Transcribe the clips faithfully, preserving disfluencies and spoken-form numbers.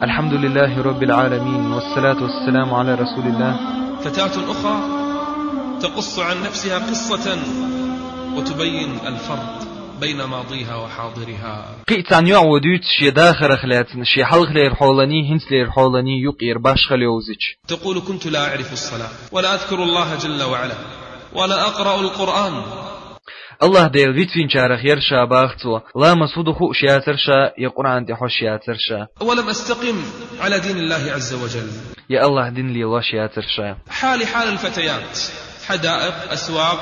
الحمد لله رب العالمين، والصلاة والسلام على رسول الله. فتاة أخرى تقص عن نفسها قصة وتبين الفرق بين ماضيها وحاضرها. Кхы а цхьан йоӀ вола дуьйцу шен дахарах лаьцна, шен хьалхалера хьоланий, хӀинцалера хьоланий юкъера башхалла йовзича. تقول: كنت لا أعرف الصلاة ولا أذكر الله جل وعلا ولا أقرأ القرآن. АллахӀ Дела вицвинчарах яра ша, бах цо, ламаз хӀу ду хууш яцара ша, я Къуръан тӀе хьожуш яцара ша. ولم أستقم على دين الله عز وجل. Я АллахӀ дин лелош яцара ша. حالي حال الفتيات، حدائق، أسواق،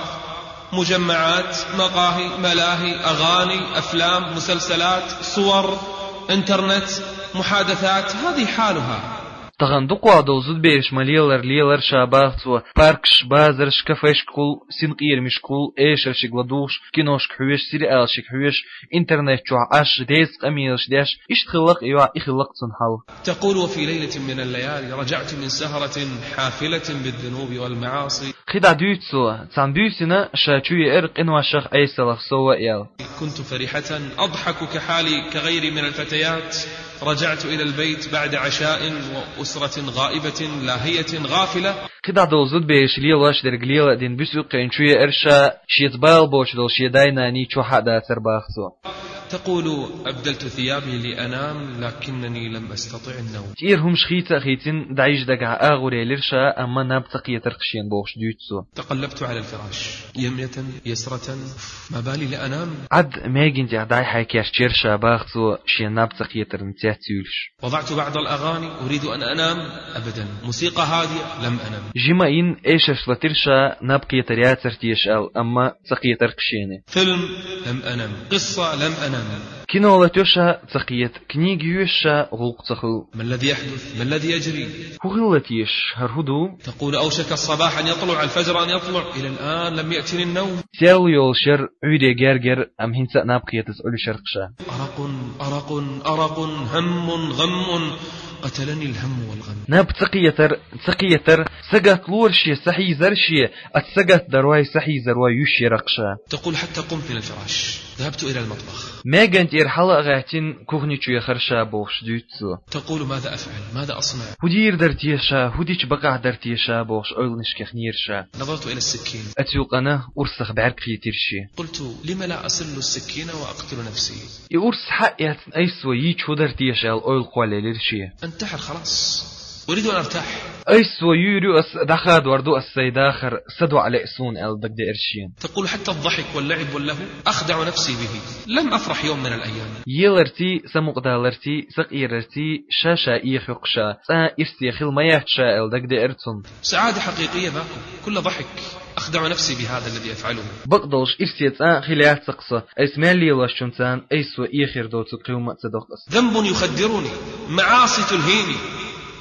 مجمعات، مقاهي، ملاهي، أغاني، أفلام، مسلسلات، صور، إنترنت، محادثات، هذه حالها. Тахана дукхагӀа долу зудабераш ма лелара лелара ша, бах цо, паркаш, базарш, кафешкахула, синкъерамашкахула, эшаршка ладугӀуш, киношка хьоьжуш, сериалшка хьоьжуш, интернет чохь Ӏаш, дезткъа къамелаш деш, иштта хилла-кх и йоӀ, и хилла-кх цуьнан хьал. تقول: وفي ليلة من الليالي رجعت من سهرة حافلة بالذنوب والمعاصي. КхидӀа дуьйцу цо, цхьана буьйсина ша чу еара къиношах, Ӏесаллах сов а аьлла. كنت فرحة أضحك كحالي كغيري من الفتيات. رجعت إلى البيت بعد عشاء وأسرة غائبة لاهية غافلة. КхидӀа долу зудабераш лелош дерг лела а дина, буьсу юккъе чу еара ша, шеца бала боцуш долу шен дай-наний чохь а дацара, бах цо. تقول: أبدلت ثيابي لأنام لكنني لم أستطع النوم. ТӀера хӀумаш хийца а хийцина, дӀайижа дагахь агӀор елира ша, амма наб ца кхетара-кх шена, бохуш дуьйцу цо. تقلبت على الفراش يمنة يسرة، ما بالي لأنام. Ӏад маьган тӀехь дӀай-хьай кечйира ша, бах цо, шен наб ца кхетарна цецйуьйлуш. وضعت بعض الأغاني أريد أن أنام، أبدا، موسيقى هادئة، لم أنم. Жима а йина, эшарш латира ша, наб кхетар яцара теша аьлла, амма ца кхетара-кх шена. فيلم، لم أنم. قصة، لم أنم. Кино латайо ша, ца кхета, книга йоьшу ша, гӀуллакх ца хуьлу. ما الذي يحدث؟ ما الذي يجري؟ ХӀун хилла теша, хӀара хӀун ду? تقول: أوشك الصباح أن يطلع، الفجر أن يطلع، إلى الآن لم يأتني النوم. Серло йолуш яра, Ӏуьйре герга яра, амма хӀинца а наб кхетаза Ӏуьллуш яра-кх ша. أرق، أرق، أرق، هم، غم، قتلني الهم والغم. Наб ца кхетар, ца кхетар, сагатта лора шен, сахьийзара шен, оцу сагатдарой, сахьийзарой юьсуш яра-кх ша. تقول: حتى قمت من الفراش، ذهبت إلى المطبخ. Маьган тӀера хьала а гӀаьттина, кухни чу яхара ша, бохуш дуьйцу цо. تقول: ماذا أفعل؟ ماذا أصنع؟ ХӀун дийр дара теша, хӀун дича бакъахь дара теша, бохуш ойланашка яхнера ша. نظرت إلى السكين. Оцу юкъана урсах бӀаьрг хийтира шен. قلت: لم لا أسل السكين وأقتل نفسي؟ И урс схьа а эцна, айса цо йийча хӀун дара теша аьлла, ойла кхоллаелира шен. أنتحر خلاص. أريد أن أرتاح. Айса цо юьйр ю ас, дӀахадор ду ас сайн дахар, са доӀа лаьа суна аьлла дагадеара шена. تقول: حتى الضحك واللعب واللهو أخدع نفسي به. لم أفرح يوم من الأيام. Еларций, самукъадаларций, сакъерарций ша-ша эхайо-кх ша, цкъа а ирсе хила ма яц ша аьлла дагадеара цунна. سعادة حقيقية ماكو. كله ضحك. أخدع نفسي بهذا الذي أفعله. Бакъдолуш ирсе цкъа а хила яц-кх со, айса мел лелош чунца айса со эхар доцург кхин хӀумма а ца до-кх ас. ذنب يخدرني، معاصي تلهيني،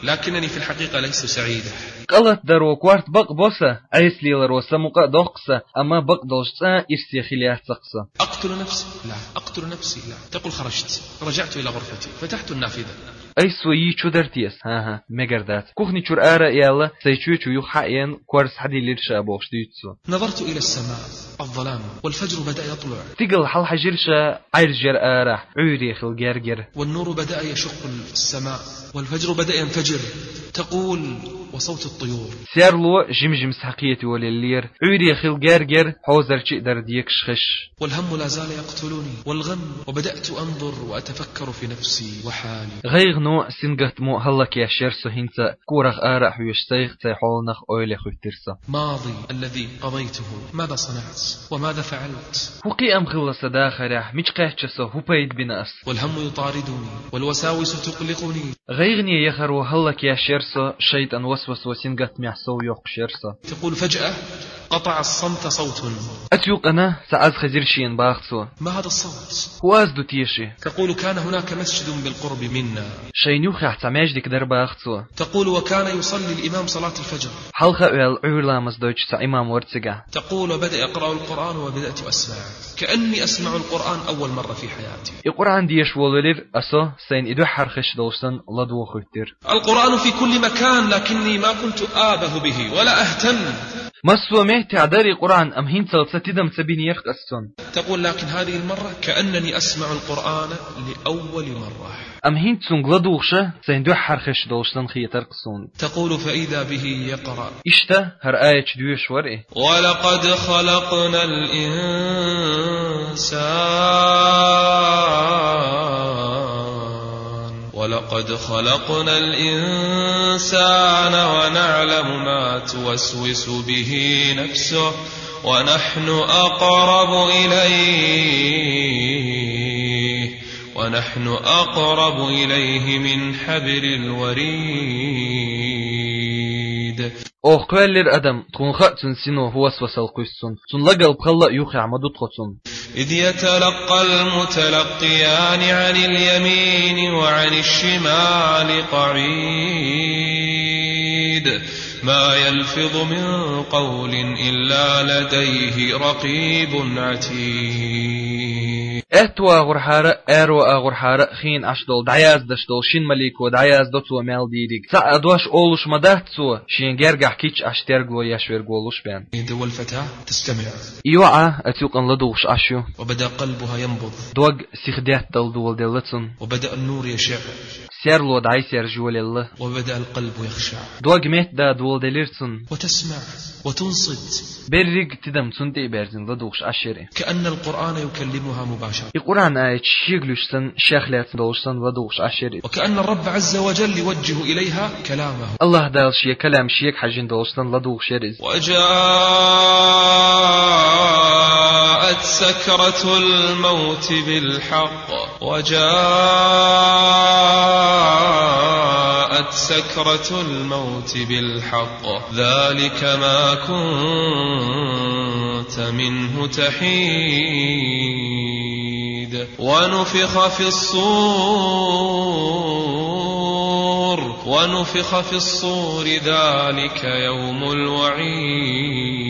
لكنني في الحقيقة لست سعيدة. КӀалат даро корта бакъ бо сан, Ӏеса леларо самукъа а до-кх сан, амма бакъдолуш цкъа а ирсе хила яц-кх со. أقتل نفسي؟ لا، أقتل نفسي؟ لا. تقول: خرجت، رجعت إلى غرفتي، فتحت النافذة. Айса со йийча хӀун дара теша? ХӀан-хӀа, мегар дац. Кухни чуьра ара а яьлла, сайн чоь чу юха хьаена, корза схьадийлира ша, бохуш дуьйцу цо. نظرت إلى السماء، الظلام، والفجر بدأ يطلع. Стигала хьалахьажира ша, Ӏаьржа яра арахь, Ӏуьйре хила герга яра. والنور بدأ يشق السماء، والفجر بدأ ينفجر. تقول: وصوت الطيور. Серло жим-жим схьакхета йолаеллера, Ӏуьйре хила герга яра, хьозарчий а дара декаш хезаш. والهم لا زال يقتلني، والغم، وبدأت أنظر وأتفكر في نفسي وحالي. ГӀайгӀано, сингаттамо хӀаллакъеш яра со хӀинца, корах ара а хьоьжуш, сайх а, сайн хьоланах а ойла хуьттира со. ماضي الذي قضيته، ماذا صنعت؟ وماذا فعلت؟ ХӀун кхиам хилла сан дахарехь, мича кхаьчча со, хӀун пайда бина ас? والهم يطاردني، والوساوس تقلقني. ГӀайгӀане яхаро хӀаллакъеш яра со, шайтӀан васвасо сингаттамехь сов йоккхуш яра со. تقول: فجأة قطع الصمت صوت. Оцу юкъана цхьа аз хезира шена, бах цо. ما هذا الصوت؟ ХӀун аз ду теша? تقول: كان هناك مسجد بالقرب منا. Шайна юххехь цхьа маьждиг дара, бах цо. تقول: وكان يصلي الإمام صلاة الفجر. Хьалха а ваьлла, Ӏуьйра ламаз дойтуш цхьа имам вара цигахь. تقول: وبدأ يقرأ القرآن وبدأت أسمع. كأني أسمع القرآن أول مرة في حياتي. И Къуръан деша волавелира, ас со, сайна и дуьххьара хезаш долуш санна, ладогӀа хӀуьттира. القرآن في كل مكان، لكني ما كنت آبه به ولا أهتم. Массо а меттехь дара и Къуръан, амма хӀинццалц тидам ца бинера-кх ас цунна. تقول: لكن هذه المرة كأنني أسمع القرآن لأول مرة. Амма хӀинца цунга ладугӀуш а, сайна дуьххьара хезаш долуш санна хетар-кх суна. تقول: فإذا به يقرأ. Иштта хӀара аят доьшуш вара и. ولقد خلقنا الإنسان، ولقد خلقنا الإنسان ونعلم ما توسوس به نفسه، ونحن أقرب إليه، ونحن أقرب إليه من حبل الوريد. Оха кхоьллира адам, тхуна хаьа цуьнан сино хӀусамал кхуьссу цунна. Цуьнан лагалпхалла а юххехь ма ду тхо цунна. إذ يتلقى المتلقيان عن اليمين وعن الشمال قعيد. ما يلفظ من قول إلا لديه رقيب عتيد. Аьтту агӀорхьара а, аьрру агӀорхьара а хиъна Ӏаш долу, дӀаяздеш долу шина малико дӀаяздо цо мел дийриг. Цхьа а дош олуш ма дац цо, шен гергахь кийча Ӏаш терго еш верг волуш бен. والفتاة تستمع. И йоӀ а оцу юкъана ладугӀуш Ӏаш ю. وبدأ قلبها ينبض. Дог сихдеттал доладелла цунна. وبدأ النور يشع. Серло дӀай-сержа йолаелла. وبدأ القلب يخشع. Дог меттадан доладелира цунна. وتسمع وتنصت. Берриг тидам цунна тӀе а берзина ладугӀуш Ӏаш яра и. كأن القرآن يكلمها مباشرة. И Къуръан аяташ шега луьйш санна, шех лаьцна долуш санна ладугӀуш Ӏаш яра и. وكأن الرب عز وجل يوجه إليها كلامه. АллахӀ Дала шен калам шега хьажийна долуш санна ладугӀуш яра иза. وجاءت سكرة الموت بالحق. وجاءت سكرة الموت بالحق. ذلك ما كنت منه تحيد. ونفخ في الصور. ونفخ في الصور. ذلك يوم الوعيد.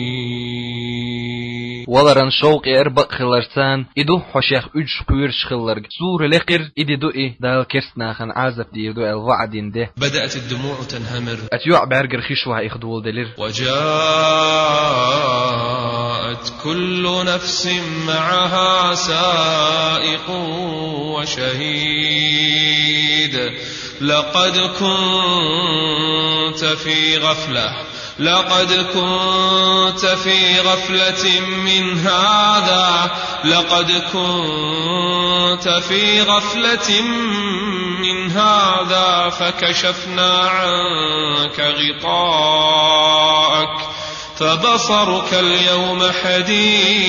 Валаран шовкъ яра бакъ хиларца, и ду хьо шех уьдуш кхоьруш хилларг. Сура лекхира, и де ду и, Дала керста нахана Ӏазап дийр ду аьлла ваӀда дина де. بدأت الدموع تنهمر. Оцу йоӀа бӀаьргара хиш ваха их доладелира. وجاءت كل نفس معها سائق وشهيد. لقد كنت في غفلة. لقد كنت في غفلة من هذا، لقد كنت في غفلة من هذا فكشفنا عنك غطاءك فبصرك اليوم حديد.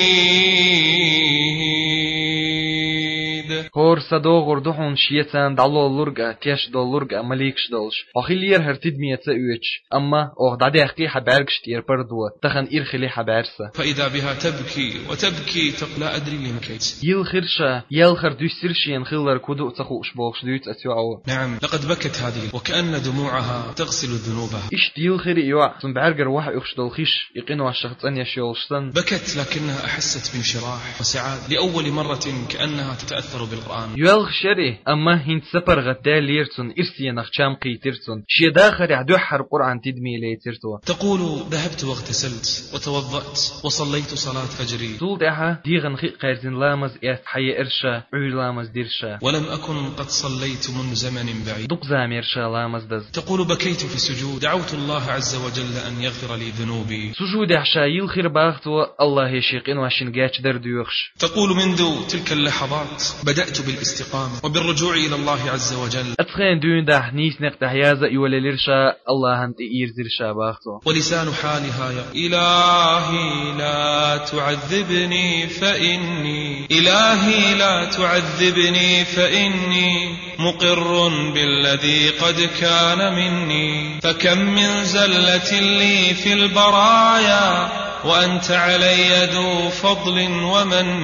ХӀора са догӀур ду хьуна шеца долалург а, теш долалург а маликаш долуш. Хьо хиллера хӀара тидаме ца оьцуш. Амма оха дӀадаьккхи хьан бӀаьргаш тӀера пардо, тахана ира хили хьан бӀаьрса. فإذا بها تبكي وتبكي تقول: لا أدري لم بكيت. Йилхира ша, елхар дуьссира шена хилларг хӀун ду а ца хууш бохуш дуьйцу оцу йоӀо. نعم، لقد بكت هذه، وكأن دموعها تغسل ذنوبها. Иштта йилхира и йоӀ, цуьнан бӀаьргара ваха уьхуш долу хиш, и къиношах цӀанъеш йолуш санна. بكت لكنها أحست بانشراح وسعادة. لأول مرة كأنها تتأثر بالقرآن. Йоьлхуш яра и, амма хӀинца са паргӀатдаьллера цунна, ирсенах чам кхийтира цунна. Шен дахарехь дуьххьара Къуръан тидаме лецира цо. تقول: ذهبت واغتسلت وتوضأت وصليت صلاة فجري. Цул тӀаьхьа дегӀан хи а кхаьрзина ламаз эцна хьаеара ша, Ӏуьйра ламаз дира ша. ولم أكن قد صليت منذ زمن بعيد. Дукха зама яра ша ламаз даза. تقول: بكيت في السجود، دعوت الله عز وجل أن يغفر لي ذنوبي. Сужудехь ша йилхира баха цо, АллахӀе шен къиношна гечдар доьхуш. تقول: منذ تلك اللحظات بدأت بالاستقامة وبالرجوع إلى الله عز وجل. Оцу хенан дуьйна дахьа нийса некъ тӀехь яза а йолаелира ша, АллахӀана тӀе ирзира ша баха цо. ولسان حالها يقول: إلهي لا تعذبني فإني، إلهي لا تعذبني فإني مقر بالذي قد كان مني، فكم من زلة لي في البرايا وأنت علي ذو فضل ومن.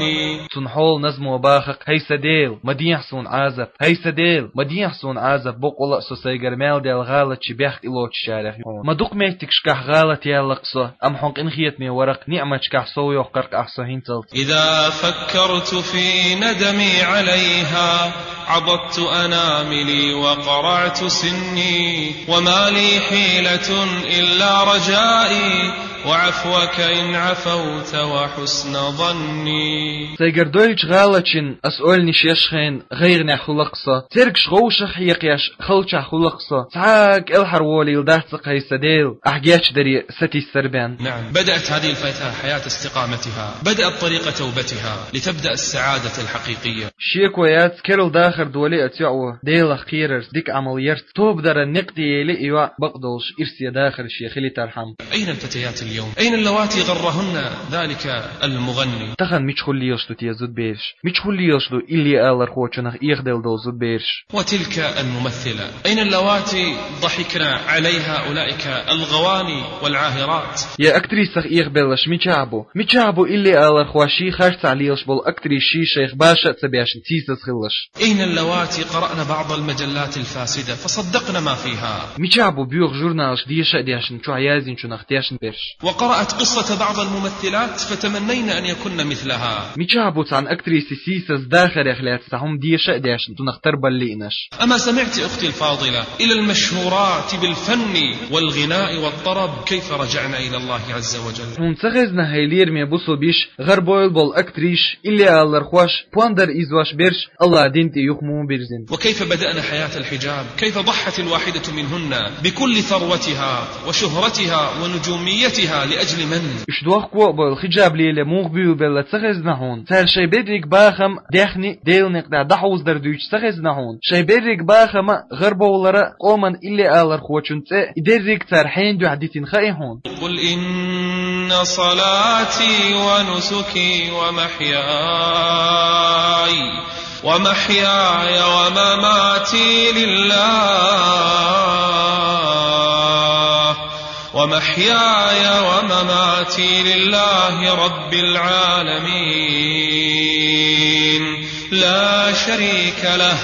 Цуьнан хьолан назмо бахакх: хӀай сан Дела, ма дехьа суна Ӏазап, хӀай сан Дела, ма дехьа суна Ӏазап, боккъала а со сайгара мел даьлла гӀалаташ бехк тӀелоцучарех ю хьуна. Ма дукха меттигашкахь гӀалат яьлла-кх со, амма хьуна къинхетаме вара-кх, ниӀматашкахь сов йоккхура-кх ахь со хӀинцалц. إذا فكرت في ندمي عليها عضدت أناملي وقرعت سني، وما لي حيلة إلا رجائي وعفوك إن عفوت وحسن ظني. Сайгара дойлача гӀалаташна ас оалаш еш хьайна гӀайгӀанехь хулакх со, цергаш гӀовшах хьекхаш халчахь хулакх со, цхьа а кӀелхьарволийла дац-кх хьай, са Дела, ахь гечдаре сатийсар бен. نعم، بدأت هذه الفتاة حياة استقامتها، بدأت طريق توبتها لتبدأ السعادة الحقيقية. Шеко яц, керла дахар долий оцу йоӀо, Делах кхерарца, дика Ӏамал ярца, тоба даран некъ тӀе елий и йоӀ, бакъдолуш ирсе дахар шен хилийтархьама. أين الفتيات اليوم؟ أين اللواتي غرهن ذلك المغني؟ Тахана мичахула лелаш ду те зудабераш? Мичахула лелаш ду илли алархочунах эхаделла долу зудабераш? وتلك الممثلة، أين اللواتي ضحكن عليها أولئك الغواني والعاهرات؟ Я актрисах эхабелларш мичахь бу? Мичахь бу илли алархой, ший харцахь лелаш болу актрисаш, шайх баша а ца бешна, сийсаз хилалаш? أين اللواتي قرأن بعض المجلات الفاسدة فصدقن ما فيها؟ Мичахь бу боьха журналаш, деша а дешна, чохь яздинчунах тешна берш? وقرأت قصة بعض الممثلات فتمنين أن يكن مثلها؟ Мичахь бу цхьана актрисин сийсаз дахарех лаьцна цхьа хӀума деша а дешна, цунах тарбала лиънарш? أما سمعت أختي الفاضلة إلى المشهورات بالفن والغناء والطرب كيف رجعن إلى الله عز وجل؟ Хьуна ца хезна, хӀай лераме бусулба йиша, гӀарабевлла болу актрисаш, илли алархош, пондар ийзош берш Аллахьан дин тӀе юха муха бирзина? وكيف بدأن حياة الحجاب؟ كيف ضحت الواحدة منهن بكل ثروتها وشهرتها ونجوميتها لأجل من؟ Уьш дохко а бевлла, хиджаб лело муха буьйлабелла ца хезна хьуна? Цара шайн берриг бахам, даьхни Делан некъа тӀехь дӀахьовзадар дуьйцуш ца хезна хьуна? Шайн берриг бахам а, гӀарабовлар а, къоман илли алархочун цӀе а, и дерриг цара хьенан дуьхьа дитина хаьий хьуна? قل إن صلاتي ونسكي ومحياي، ومحياي ومماتي لله، ومحياي ومماتي لله رب العالمين، لا شريك له،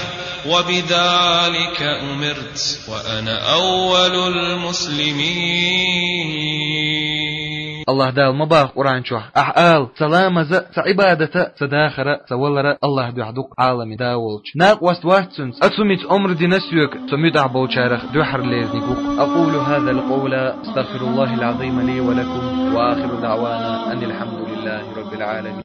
وبذلك أمرت، وأنا أول المسلمين. Аллахь Дала ма боху Къуръан чохь: «Ахь ала, сан ламаз а, сан Ӏибадат а, сан дахар а, сан валар а Аллахьан дуьхьа ду-кх, Ӏаламийн Да волчу. Накъост вац цуьнца. Аса хӀума муьтӀахь болчарах дуьххьарлерниг ву-кх». أقول هذا القول، أستغفر الله العظيم لي ولكم، وآخر دعوانا أن الحمد لله رب العالمين.